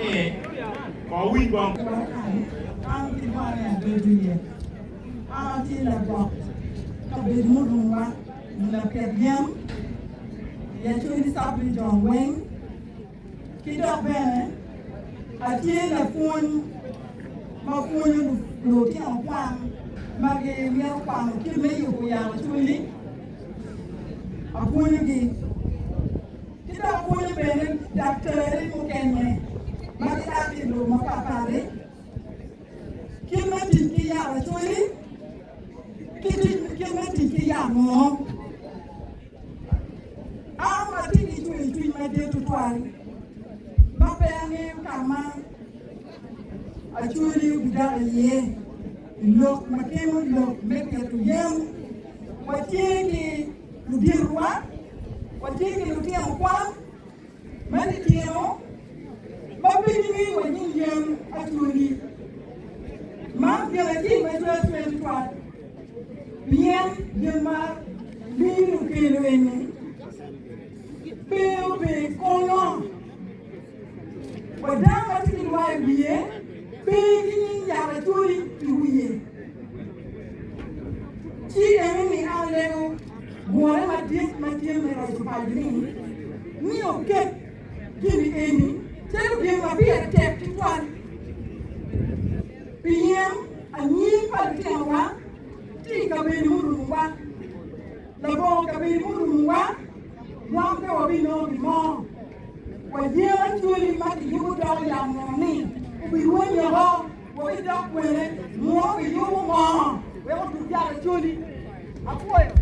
ni kong wuwiny kong. An kilwonga ni Adoyo Juliet. An atye lagwok kabedo murumowa nyo lapit yen i Acholi Sub-Region weng ki dok bene atye lapwony ma pwonyo lutino kwan ma gimito kwano kit me yubo yat Acholi apwonyogi. Ki dok pwonyo bene daktari mukene ma gia ki i lobo mapatpat-ti kit me tic ki yat acwali ki kit me tic ki yat munu. An atye ki cwercwiny madit tutwal ma pe angeyo ka ma acwali obidok iye i lok ma kemo lok me pito yen. Watye ki luditowa, watye ki lutino kwan ma litino ma pe gingeyo wa nying yen acholi. Man gin acel ma cwero cwinya tutwal pien gin ma mini okelo eni pe obedo konyo wa dano ma tye ki lwar i wiye pe ki nying yat acholi i wiye. Ci eno ni an alego gure madit ma tye me roco paco ni, ni oket gin eni calo gin ma pire tek tutwal pien anyim pa lutinowa tye i kabedo murumowa. Labongo kabedo murumowa, wan pe wabinongo gin mo. Waye acwali ma kiyubo doko yamo ni obirwenyo woko. Wabidok kwene, muno biyubo ngo wek otut yat acoli? Apwoyo.